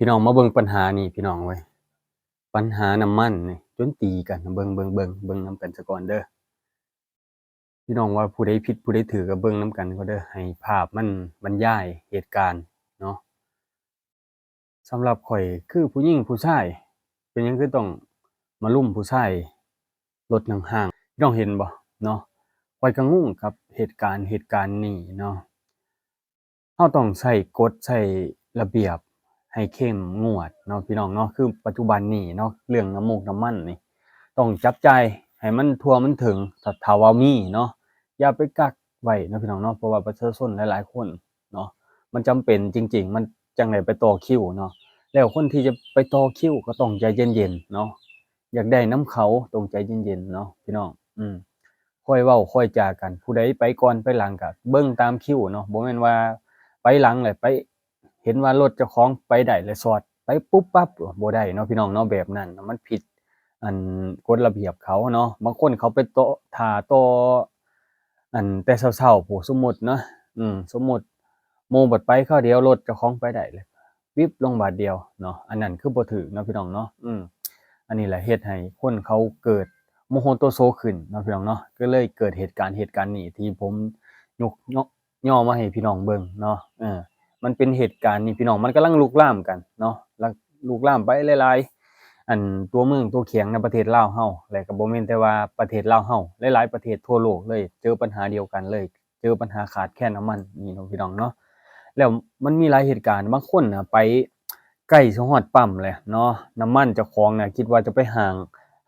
ພີ່ນ້ອງມາເບິ່ງປັນຫານີ້ ພີ່ນ້ອງເອີຍ ປັນຫານ້ຳມັນນີ້ຈົນຕີກັນ ເບິ່ງ ເບິ່ງ ເບິ່ງ ເບິ່ງນຳກັນສາກ່ອນເດີ. ພີ່ນ້ອງວ່າຜູ້ໃດຜິດຜູ້ໃດຖືກກໍເບິ່ງນຳກັນກໍເດີ ໃຫ້ພາບມັນບັນຍາຍເຫດການເນາະ. ສຳລັບຂ້ອຍຄືຜູ້ຍິງຜູ້ຊາຍ ເປັນຫຍັງຄືຕ້ອງມາລຸມຜູ້ຊາຍລົດຫ້າງໆ ພີ່ນ້ອງເຫັນບໍ່ເນາະ? ຂ້ອຍກໍງົງກັບເຫດການ ເຫດການນີ້ເນາະ. ເຮົາຕ້ອງໃຊ້ກົດໃຊ້ລະບຽບໃຫ້ເຂັ້ມງວດເນາະ ພີ່ນ້ອງເນາະ. ຄືປັດຈຸບັນນີ້ເນາະ ເລື່ອງນ້ຳມົກນ້ຳມັນນີ້ ຕ້ອງຈັບຈ່າຍໃຫ້ມັນທົ່ວມັນເຖິງ ຖ້າ ຖ້າວ່າມີເນາະ ຢ່າໄປກັກໄວ້ເນາະ ພີ່ນ້ອງເນາະ. ເພາະວ່າປະຊາຊົນຫຼາຍໆຄົນເນາະ ມັນຈຳເປັນຈິງໆ ມັນຈັ່ງໄດ້ໄປຕໍ່ຄິວເນາະ. ແລ້ວຄົນທີ່ຈະໄປຕໍ່ຄິວກໍຕ້ອງໃຈເຢັນໆເນາະ. ຢາກໄດ້ນຳເຂົາຕ້ອງໃຈເຢັນໆເນາະ ພີ່ນ້ອງ. ອືມ ຄ່ອຍເວົ້າຄ່ອຍຈາກັນ ຜູ້ໃດໄປກ່ອນໄປຫຼັງກໍເບິ່ງຕາມຄິວເນາະ. ບໍ່ແມ່ນວ່າໄປຫຼັງແລ້ວໄປ ເຫັນວ່າລົດເຈົ້າຂອງໄປໄດ້ແລ້ວສອດໄປປຸບປັບ ບໍ່ໄດ້ເນາະ ພີ່ນ້ອງເນາະ. ແບບນັ້ນມັນຜິດ ອັນ ກົດລະບຽບເຂົາເນາະ. ບາງຄົນເຂົາໄປຕໍ່ ຖ້າຕໍ່ ອັນ ແຕ່ເຊົ້າໆ ຜູ້ ສົມມຸດເນາະ ອືມ ສົມມຸດ ໝູ່ບັດໄປຄາວດຽວ ລົດເຈົ້າຂອງໄປໄດ້ເລີຍ ວິບລົງບາດດຽວເນາະ. ອັນນັ້ນຄືບໍ່ຖືກເນາະ ພີ່ນ້ອງເນາະ. ອືມ ອັນນີ້ແຫຼະເຮັດໃຫ້ຄົນເຂົາເກີດໂມໂຫໂຕໂສຂຶ້ນເນາະ ພີ່ນ້ອງເນາະ. ກໍເລີຍເກີດເຫດການ ເຫດການນີ້ທີ່ຜົມຍົກ ຍົກ ຍໍມາໃຫ້ພີ່ນ້ອງເບິ່ງເນາະ. ເອີ ມັນເປັນເຫດການນີ້ ພີ່ນ້ອງ ມັນກຳລັງລຸກລາມກັນເນາະ ລຸກລາມໄປຫຼາຍໆ ອັນ ຕົວເມືອງຕົວແຂວງໃນປະເທດລາວເຮົາ ແລະ ກໍບໍ່ແມ່ນແຕ່ວ່າປະເທດລາວເຮົາ ຫຼາຍໆປະເທດທົ່ວໂລກເລີຍ ເຈີປັນຫາດຽວກັນເລີຍ ເຈີປັນຫາຂາດແຄນນ້ຳມັນນີ້ເນາະ ພີ່ນ້ອງເນາະ. ແລ້ວມັນມີຫຼາຍເຫດການ ບາງຄົນນະໄປໃກ້ຊິຮອດປ້ຳແລ້ວເນາະ ນ້ຳມັນເຈົ້າຂອງນະຄິດວ່າຈະໄປຫ້າງ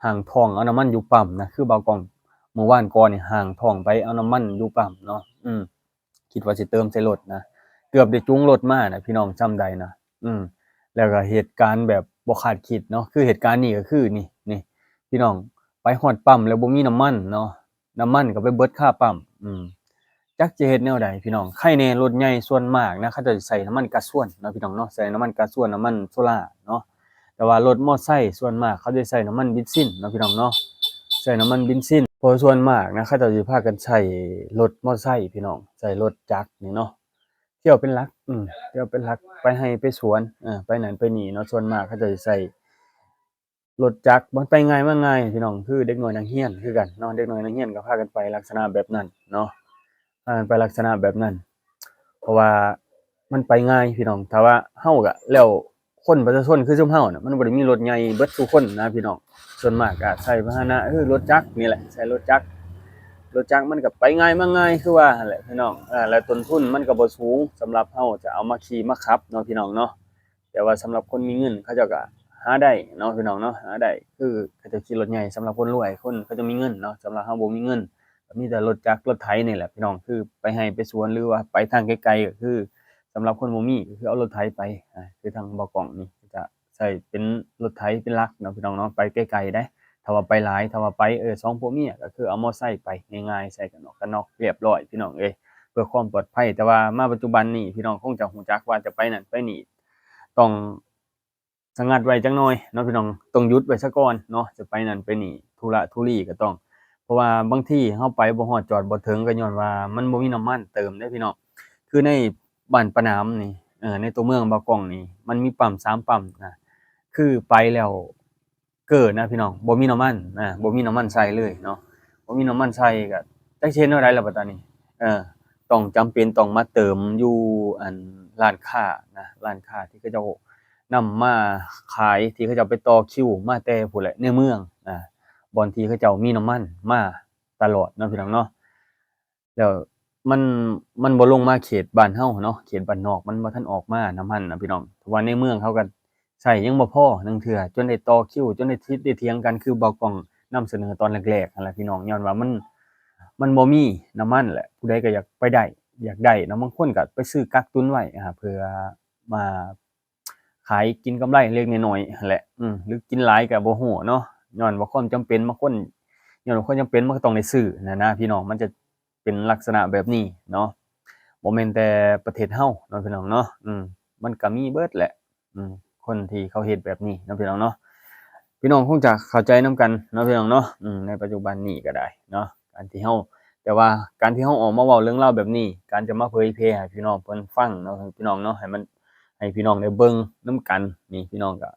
ຫ້າງທ້ອງເອົານ້ຳມັນຢູ່ປ້ຳນະ ຄືບ່າວກ້ອງມື້ວານກ່ອນນີ້ ຫ້າງທ້ອງໄປເອົານ້ຳມັນຢູ່ປ້ຳເນາະ. ອືມ ຄິດວ່າຊິເຕີມໃສ່ລົດນະ ເກືອບໄດ້ຈູງລົດມານະ ພີ່ນ້ອງ ຊ່ຳໃດນະ. ອືມ ແລ້ວກໍເຫດການແບບບໍ່ຄາດຄິດເນາະ ຄືເຫດການນີ້ກໍຄືນີ້ ນີ້ ພີ່ນ້ອງ ໄປຮອດປ້ຳແລ້ວບໍ່ມີນ້ຳມັນເນາະ ນ້ຳມັນກໍໄປເບິດຄາປ້ຳ. ອືມ ຈັກຈະເຮັດແນວໃດ ພີ່ນ້ອງ. ໃຄແດ່ລົດໃຫຍ່ສ່ວນມາກນະ ເຂົາເຈົ້າຈະໃສ່ນ້ຳມັນກາຊວນເນາະ ພີ່ນ້ອງເນາະ ໃສ່ນ້ຳມັນກາຊວນ ນ້ຳມັນໂຊລາເນາະ. ແຕ່ວ່າລົດມໍໄຊສ່ວນມາກເຂົາຈະໃສ່ນ້ຳມັນເບນຊິນເນາະ ພີ່ນ້ອງເນາະ ໃສ່ນ້ຳມັນເບນຊິນ. ເພາະສ່ວນມາກນະ ເຂົາເຈົ້າຊິພາກັນໃຊ້ລົດມໍໄຊ ພີ່ນ້ອງ ໃຊ້ລົດຈັກນີ້ເນາະ ທ່ຽວເປັນຫຼັກ ອືມ ທ່ຽວເປັນຫຼັກ ໄປໄຮ່ໄປສວນ ເອີ ໄປນັ້ນໄປນີ້ເນາະ. ສ່ວນມາກເຂົາເຈົ້າຊິໃຊ້ລົດຈັກ ມັນໄປງ່າຍມາງ່າຍ ພີ່ນ້ອງ ຄືເດັກນ້ອຍນັກຮຽນຄືກັນເນາະ ເດັກນ້ອຍນັກຮຽນກໍພາກັນໄປລັກສະນະແບບນັ້ນເນາະ ພາກັນໄປລັກສະນະແບບນັ້ນ ເພາະວ່າມັນໄປງ່າຍ ພີ່ນ້ອງ. ຖ້າວ່າເຮົາກະ ແລ້ວຄົນປະຊາຊົນຄືຊຸມເຮົານະ ມັນບໍ່ໄດ້ມີລົດໃຫຍ່ເບິດທຸກຄົນນະ ພີ່ນ້ອງ. ສ່ວນມາກກະໃຊ້ພາຫະນະ ເອີ ລົດຈັກນີ້ແຫຼະ ໃຊ້ລົດຈັກ ລົດຈັກມັນກະໄປງ່າຍມາງ່າຍຄືວ່າຫັ້ນແຫຼະ ພີ່ນ້ອງ. ເອີ ແລະ ຕົ້ນທຶນມັນກະບໍ່ສູງ ສຳລັບເຮົາຈະເອົາມາຂີ່ມາຂັບເນາະ ພີ່ນ້ອງເນາະ. ແຕ່ວ່າສຳລັບຄົນມີເງິນ ເຂົາເຈົ້າກະຫາໄດ້ເນາະ ພີ່ນ້ອງເນາະ ຫາໄດ້ ຄືເຂົາເຈົ້າຂີ່ລົດໃຫຍ່ ສຳລັບຄົນລວຍ ຄົນເຂົາເຈົ້າມີເງິນເນາະ. ສຳລັບເຮົາບໍ່ມີເງິນ ກໍມີແຕ່ລົດຈັກລົດໄຖນີ້ແຫຼະ ພີ່ນ້ອງ ຄືໄປໄຮ່ໄປສວນ ຫຼືວ່າໄປທາງໄກໆ ກໍຄືສຳລັບຄົນບໍ່ມີ ກໍຄືເອົາລົດໄຖໄປ ອາ ຄືທາງບ່າວກ້ອງນີ້ຈະໃຊ້ເປັນລົດໄຖເປັນຫຼັກເນາະ ພີ່ນ້ອງເນາະ ໄປໄກໆໄດ໋. ຖ້າວ່າໄປຫຼາຍ ຖ້າວ່າໄປ ເອີ ສອງຜົວເມຍ ກໍຄືເອົາມໍໄຊໄປ ງ່າຍໆ ໃສ່ກັນນອກກັນນອກ ລຽບຮ້ອຍ ພີ່ນ້ອງເອີຍ ເພື່ອຄວາມປອດໄພ. ແຕ່ວ່າມາປັດຈຸບັນນີ້ ພີ່ນ້ອງຄົງຈະຮູ້ຈັກວ່າຈະໄປນັ້ນໄປນີ້ ຕ້ອງ ສະຫງັດໄວ້ຈັກໜ່ອຍເນາະ ພີ່ນ້ອງ ຕ້ອງຢຸດໄວ້ຊະກ່ອນເນາະ ຈະໄປນັ້ນໄປນີ້ ທຸລະທຸລີກໍຕ້ອງ ເພາະວ່າບາງທີເຮົາໄປບໍ່ຮອດຈອດບໍ່ເຖິງ ກໍຍ້ອນວ່າມັນບໍ່ມີນ້ຳມັນເຕີມເດ້ ພີ່ນ້ອງ. ຄືໃນບ້ານປາໜາມນີ້ ເອີ ໃນຕົວເມືອງບ່າວກ້ອງນີ້ ມັນມີປ້ຳສາມປ້ຳນະ ຄືໄປແລ້ວເກີນນະ ພີ່ນ້ອງ ບໍ່ມີນ້ຳມັນນະ ບໍ່ມີນ້ຳມັນໃສ່ເລີຍເນາະ ບໍ່ມີນ້ຳມັນໃສ່ ກໍຈັກຊິເຮັດແນວໃດລະບັດຕານີ້ ເອີ ຕ້ອງ ຈຳເປັນຕ້ອງມາເຕີມຢູ່ ອັນ ຮ້ານຄ້ານະ ຮ້ານຄ້າທີ່ເຂົາເຈົ້າ ນຳມາຂາຍ ທີ່ເຂົາເຈົ້າໄປຕໍ່ຄິວມາແຕ່ພຸ້ນແຫຼະ ໃນເມືອງ ອາ ບ່ອນທີ່ເຂົາເຈົ້າມີນ້ຳມັນມາຕະຫຼອດເນາະ ພີ່ນ້ອງເນາະ. ແລ້ວມັນ ມັນບໍ່ລົງມາເຂດບ້ານເຮົາເນາະ ເຂດບ້ານນອກມັນບໍ່ທັນອອກມານ້ຳມັນນະ ພີ່ນ້ອງ. ເພາະວ່າໃນເມືອງເຂົາກໍໃຊ້ຍັງບໍ່ພໍ ລາງເທື່ອຈົນໄດ້ຕໍ່ຄິວ ຈົນໄດ້ທິດໄດ້ຖຽງກັນ ຄືບ່າວກ້ອງນຳສະເໜີຕອນແລກໆຫັ້ນແຫຼະ ພີ່ນ້ອງ. ຍ້ອນວ່າມັນ ມັນບໍ່ມີນ້ຳມັນແຫຼະ ຜູ້ໃດກໍຢາກໄປໄດ້ ຢາກໄດ້ເນາະ ບາງຄົນກໍໄປຊື້ກັກຕຸນໄວ້ ອາ ເພື່ອ ມາຂາຍກິນກຳໄລເລັກນ້ອຍໆຫັ້ນແຫຼະ ອືມ ຫຼືກິນຫຼາຍກໍບໍ່ຮູ້ເນາະ ຍ້ອນວ່າຄວາມຈຳເປັນ ບາງຄົນ ຍ້ອນວ່າຄວາມຈຳເປັນມັນກໍຕ້ອງໄດ້ຊື້ຫັ້ນນະ ພີ່ນ້ອງ. ມັນຈະເປັນລັກສະນະແບບນີ້ເນາະ ບໍ່ແມ່ນແຕ່ປະເທດເຮົາເນາະ ພີ່ນ້ອງເນາະ ອືມ ມັນກໍມີເບິດແຫຼະ ອືມ ຄົນທີ່ເຂົາເຮັດແບບນີ້ເນາະ ພີ່ນ້ອງເນາະ. ພີ່ນ້ອງຄົງຈະເຂົ້າໃຈນຳກັນເນາະ ພີ່ນ້ອງເນາະ ອືມ ໃນປັດຈຸບັນນີ້ກໍໄດ້ເນາະ ການທີ່ເຮົາ ແຕ່ວ່າການທີ່ເຮົາອອກມາເວົ້າເລື່ອງລາວແບບນີ້ ການຈະມາເຜີຍແຜ່ໃຫ້ພີ່ນ້ອງເພິ່ນຟັງເນາະ ພີ່ນ້ອງເນາະ ໃຫ້ມັນ ໃຫ້ພີ່ນ້ອງໄດ້ເບິ່ງນຳກັນ. ນີ້ພີ່ນ້ອງກໍ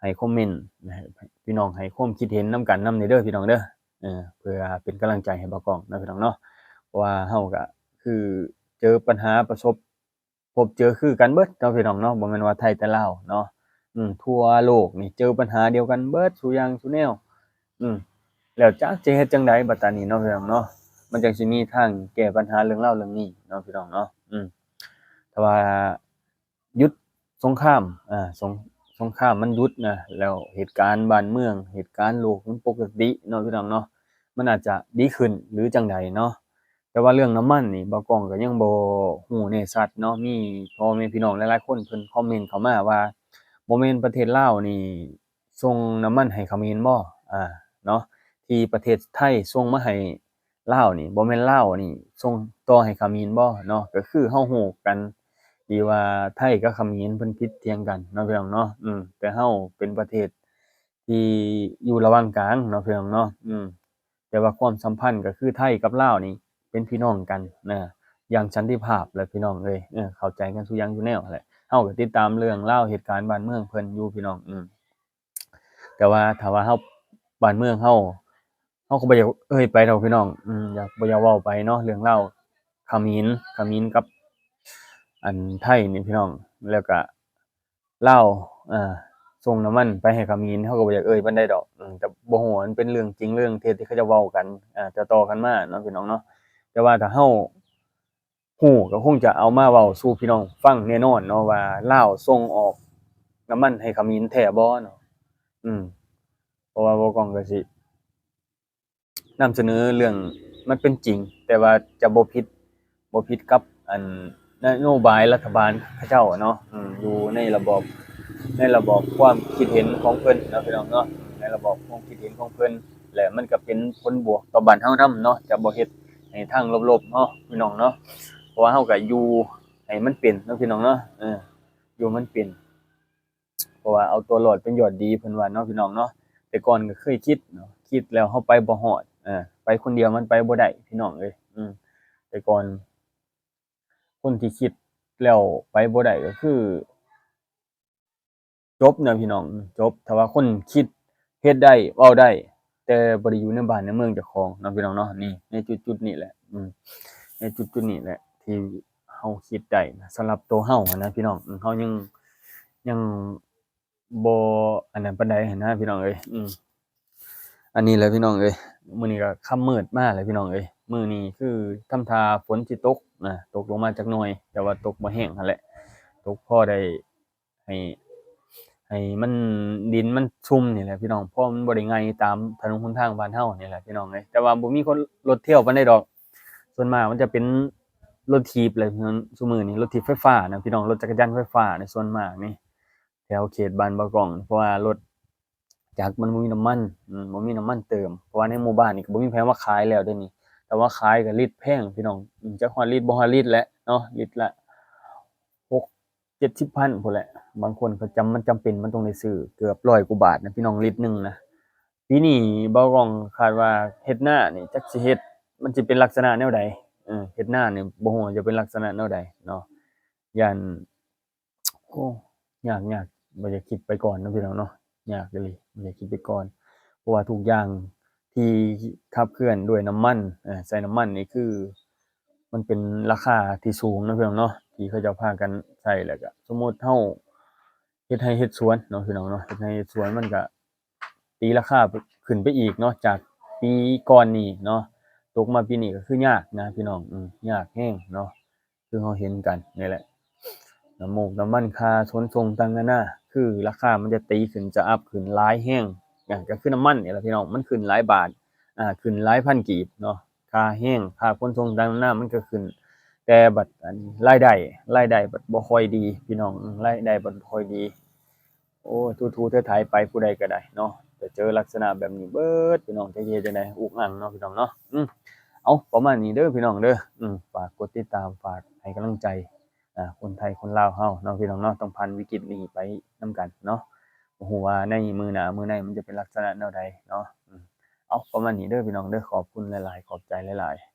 ໃຫ້ຄອມເມັນ ໃຫ້ພີ່ນ້ອງໃຫ້ຄວາມຄິດເຫັນນຳກັນນຳເດີພີ່ນ້ອງເດີ ເພື່ອເປັນກຳລັງໃຈໃຫ້ບ່າວກ້ອງເນາະພີ່ນ້ອງເນາະ. ເພາະວ່າເຮົາກໍຄືເຈີປັນຫາປະສົບ ພົບເຈີຄືກັນເບິດເນາະພີ່ນ້ອງເນາະ ບໍ່ແມ່ນວ່າໄທແຕ່ລາວເນາະ ອືມ ທົ່ວໂລກນີ້ເຈີບັນຫາດຽວກັນເບິດສູ່ຢ່າງສູ່ແນວ ອືມ ແລ້ວຈັກຊິເຮັດຈັ່ງໃດບັດຕານີ້ເນາະພີ່ນ້ອງເນາະ ມັນຈັ່ງຊິມີທາງແກ້ບັນຫາເລື່ອງລາວເລື່ອງນີ້ເນາະພີ່ນ້ອງເນາະ ອືມ ຖ້າວ່າຢຸດສົງຄາມ ອາ ສົງ ສົງຄາມມັນຢຸດນະ ແລ້ວເຫດການບ້ານເມືອງ ເຫດການໂລກມັນປົກກະຕິເນາະພີ່ນ້ອງເນາະ ມັນອາດຈະດີຂຶ້ນຫຼືຈັ່ງໃດເນາະ. ແຕ່ວ່າເລື່ອງນ້ຳມັນນີ້ ບ່າວກ້ອງກໍຍັງບໍ່ຮູ້ແນ່ຊັດເນາະ ມີພໍ່ແມ່ພີ່ນ້ອງຫຼາຍໆຄົນເພິ່ນຄອມເມັນເຂົ້າມາວ່າ ບໍ່ແມ່ນປະເທດລາວນີ້ສົ່ງນ້ຳມັນໃຫ້ຂະເໝນບໍ່ ອາ ເນາະ ທີ່ປະເທດໄທສົ່ງມາໃຫ້ລາວນີ້ ບໍ່ແມ່ນລາວນີ້ສົ່ງຕໍ່ໃຫ້ຂະເໝນບໍ່ເນາະ ກໍຄືເຮົາຮູ້ກັນດີວ່າໄທກັບຂະເໝນເພິ່ນຜິດຖຽງກັນເນາະ ພີ່ນ້ອງເນາະ ອືມ ແຕ່ເຮົາເປັນປະເທດທີ່ຢູ່ລະຫວ່າງກາງເນາະ ພີ່ນ້ອງເນາະ ອືມ ແຕ່ວ່າຄວາມສຳພັນກໍຄືໄທກັບລາວນີ້ເປັນພີ່ນ້ອງກັນນະ ຢ່າງສັນຕິພາບແຫຼະພີ່ນ້ອງເອີຍ ເອີ ເຂົ້າໃຈກັນສູ່ຢ່າງສູ່ແນວແຫຼະ. ເຮົາກໍຕິດຕາມເລື່ອງລາວເຫດການບ້ານເມືອງເພິ່ນຢູ່ພີ່ນ້ອງ ອືມ ແຕ່ວ່າຖ້າວ່າເຮົາ ບ້ານເມືອງເຮົາ ເຮົາກໍບໍ່ຢາກເອີ່ຍໄປດອກພີ່ນ້ອງ ອືມ ຢາກ ບໍ່ຢາກເວົ້າໄປເນາະ ເລື່ອງລາວຂະເໝນ ຂະເໝນກັບ ອັນ ໄທນີ້ພີ່ນ້ອງ ແລ້ວກະ ລາວ ເອີ ສົ່ງນ້ຳມັນໄປໃຫ້ຂະເໝນ ເຮົາກໍບໍ່ຢາກເອີ່ຍປານໃດດອກ ເອີ ແຕ່ບໍ່ຮູ້ວ່າມັນເປັນເລື່ອງຈິງເລື່ອງເທັດທີ່ເຂົາເຈົ້າເວົ້າກັນ ເອີ ຕໍ່ໆກັນມາເນາະພີ່ນ້ອງເນາະ. ແຕ່ວ່າຖ້າເຮົາຮູ້ກໍຄົງຈະເອົາມາເວົ້າສູ່ພີ່ນ້ອງຟັງແນ່ນອນເນາະ ວ່າລາວສົ່ງອອກນ້ຳມັນໃຫ້ຂະເໝນແທ້ບໍ່ເນາະ ອືມ ເພາະວ່າບ່າວກ້ອງກໍຊິ ນຳສະເໜີເລື່ອງມັນເປັນຈິງ ແຕ່ວ່າຈະບໍ່ຜິດ ບໍ່ຜິດກັບ ອັນ ນະໂຍບາຍລັດຖະບານເຂົາເຈົ້າເນາະ ອືມ ຢູ່ໃນລະບອບ ໃນລະບອບຄວາມຄິດເຫັນຂອງເພິ່ນເນາະ ພີ່ນ້ອງເນາະ ໃນລະບອບຄວາມຄິດເຫັນຂອງເພິ່ນ ແລະ ມັນກໍເປັນຜົນບວກຕໍ່ບ້ານເຮົານຳເນາະ ຈະບໍ່ເຮັດໃຫ້ທາງລົບໆເນາະ ພີ່ນ້ອງເນາະ ເພາະວ່າເຮົາກໍຢູ່ໃຫ້ມັນເປັນເນາະ ພີ່ນ້ອງເນາະ ເອີ ຢູ່ໃຫ້ມັນເປັນ. ເພາະວ່າເອົາຕົວລອດເປັນຍອດດີເພິ່ນວ່າເນາະ ພີ່ນ້ອງເນາະ. ແຕ່ກ່ອນກໍເຄີຍຄິດເນາະ ຄິດແລ້ວເຮົາໄປບໍ່ຮອດ ເອີ ໄປຄົນດຽວມັນໄປບໍ່ໄດ້ພີ່ນ້ອງເອີຍ ອືມ ແຕ່ກ່ອນຄົນທີ່ຄິດແລ້ວໄປບໍ່ໄດ້ກໍຄືຈົບນະພີ່ນ້ອງ ຈົບ. ຖ້າວ່າຄົນຄິດ ເຮັດໄດ້ ເວົ້າໄດ້ ແຕ່ບໍ່ໄດ້ຢູ່ໃນບ້ານໃນເມືອງເຈົ້າຂອງເນາະ ພີ່ນ້ອງເນາະ ນີ້ ໃນຈຸດໆນີ້ແຫຼະ ອືມ ໃນຈຸດໆນີ້ແຫຼະທີ່ເຮົາຄິດໄດ້ນະ ສຳລັບໂຕເຮົາຫັ້ນນະພີ່ນ້ອງ ເຮົາຍັງ ຍັງບໍ່ອັນນັ້ນປານໃດຫັ້ນນະພີ່ນ້ອງເອີຍ ອືມ ອັນນີ້ແຫຼະພີ່ນ້ອງເອີຍ ມື້ນີ້ກໍຄ່ຳມືດມາແລ້ວພີ່ນ້ອງເອີຍ ມື້ນີ້ຄືທຳທ່າຝົນຊິຕົກນະ ຕົກລົງມາຈັກໜ່ອຍ ແຕ່ວ່າຕົກບໍ່ແຮງຫັ້ນແຫຼະ ຕົກພໍໄດ້ ໃຫ້ ໃຫ້ມັນ ດິນມັນຊຸ່ມນີ້ແຫຼະພີ່ນ້ອງ ເພາະມັນບໍ່ໄດ້ໄຫງຕາມຖະໜົນຫົນທາງບ້ານເຮົານີ້ແຫຼະພີ່ນ້ອງເອີຍ ແຕ່ວ່າບໍ່ມີຄົນລົດທ່ຽວປານໃດດອກ ສ່ວນມາກມັນຈະເປັນລົດຖີບແຫຼະ ຊຸມື້ນີ້ລົດຖີບໄຟຟ້ານະພີ່ນ້ອງ ລົດຈັກກະຍານໄຟຟ້າໃນສ່ວນມາກນີ້ ແຖວເຂດບ້ານບໍ່ກ້ອງ ເພາະວ່າລົດຈັກມັນບໍ່ມີນ້ຳມັນ ອືມ ບໍ່ມີນ້ຳມັນເຕີມ ເພາະວ່າໃນໝູ່ບ້ານນີ້ກໍບໍ່ມີໃຜມາຂາຍແລ້ວເດນີ້ ຖ້າວ່າຂາຍກໍລິດແພງພີ່ນ້ອງ ອືມ ຈັກຮອດລິດບໍ່ຮອດລິດແຫຼະເນາະ ລິດລະຫົກ ເຈັດສິບພັນພຸ້ນແຫຼະ ບາງຄົນເຂົາຈຳ ມັນຈຳເປັນ ມັນຕ້ອງໄດ້ຊື້ເກືອບຮ້ອຍກວ່າບາດນະພີ່ນ້ອງ ລິດໜຶ່ງນະ. ປີນີ້ບ່າວກ້ອງຄາດວ່າເຮັດນານີ້ ຈັກຊິເຮັດ ມັນຊິເປັນລັກສະນະແນວໃດ ເອີ ເຮັດນານີ້ບໍ່ຮູ້ວ່າຈະເປັນລັກສະນະແນວໃດເນາະ ຢ້ານ ໂອ້ ຍາກ ຍາກ ບໍ່ຢາກຄິດໄປກ່ອນເນາະພີ່ນ້ອງເນາະ ຍາກອີ່ຫຼີ ບໍ່ຢາກຄິດໄປກ່ອນ ເພາະວ່າທຸກຢ່າງທີ່ຂັບເຄື່ອນດ້ວຍນ້ຳມັນ ເອີ ໃຊ້ນ້ຳມັນນີ້ຄື ມັນເປັນລາຄາທີ່ສູງເນາະພີ່ນ້ອງເນາະ ທີ່ເຂົາເຈົ້າພາກັນໃຊ້ ແລ້ວກະສົມມຸດເຮົາເຮັດໄຮ່ເຮັດສວນເນາະພີ່ນ້ອງເນາະ ເຮັດໄຮ່ເຮັດສວນມັນກະຕີລາຄາຂຶ້ນໄປອີກເນາະ ຈາກປີກ່ອນນີ້ເນາະ ຕົກມາປີນີ້ກໍຄືຍາກນະພີ່ນ້ອງ ອືມ ຍາກແຮງເນາະ ຄືເຮົາເຫັນກັນນີ້ແຫຼະ ນ້ຳມູກນ້ຳມັນ ຄ່າຂົນສົ່ງຕ່າງໆນານາ ຄືລາຄາມັນຈະຕີຂຶ້ນ ຈະອັບຂຶ້ນຫຼາຍແຮງ ອາ ກໍຄືນ້ຳມັນນີ້ແຫຼະພີ່ນ້ອງ ມັນຂຶ້ນຫຼາຍບາດ ອາ ຂຶ້ນຫຼາຍພັນກີບເນາະ ຄ່າແຮງ ຄ່າຂົນສົ່ງຕ່າງໆນານາ ມັນກໍຂຶ້ນ ແຕ່ບັດ ອັນ ລາຍໄດ້ ລາຍໄດ້ບັດບໍ່ຄ່ອຍດີພີ່ນ້ອງ ລາຍໄດ້ບັດບໍ່ຄ່ອຍດີ ໂອ້ ຖູໆໄຖໆໄປ ຜູ້ໃດກໍໄດ້ເນາະ ຈະເຈີລັກສະນະແບບນີ້ເບິດພີ່ນ້ອງ ຈະເຮັດຈັ່ງໃດ ອຸກອັ່ງເນາະພີ່ນ້ອງເນາະ ອືມ ເອົາ ປະມານນີ້ເດີພີ່ນ້ອງເດີ ອືມ ຝາກກົດຕິດຕາມ ຝາກໃຫ້ກຳລັງໃຈ ອາ ຄົນໄທຄົນລາວເຮົາເນາະ ພີ່ນ້ອງເນາະ ຕ້ອງຜ່ານວິກິດນີ້ໄປນຳກັນເນາະ ບໍ່ຮູ້ວ່າໃນມື້ໜ້າມື້ໃນມັນຈະເປັນລັກສະນະແນວໃດເນາະ ອືມ ເອົາ ປະມານນີ້ເດີພີ່ນ້ອງເດີ ຂອບຄຸນຫຼາຍໆ ຂອບໃຈຫຼາຍໆ.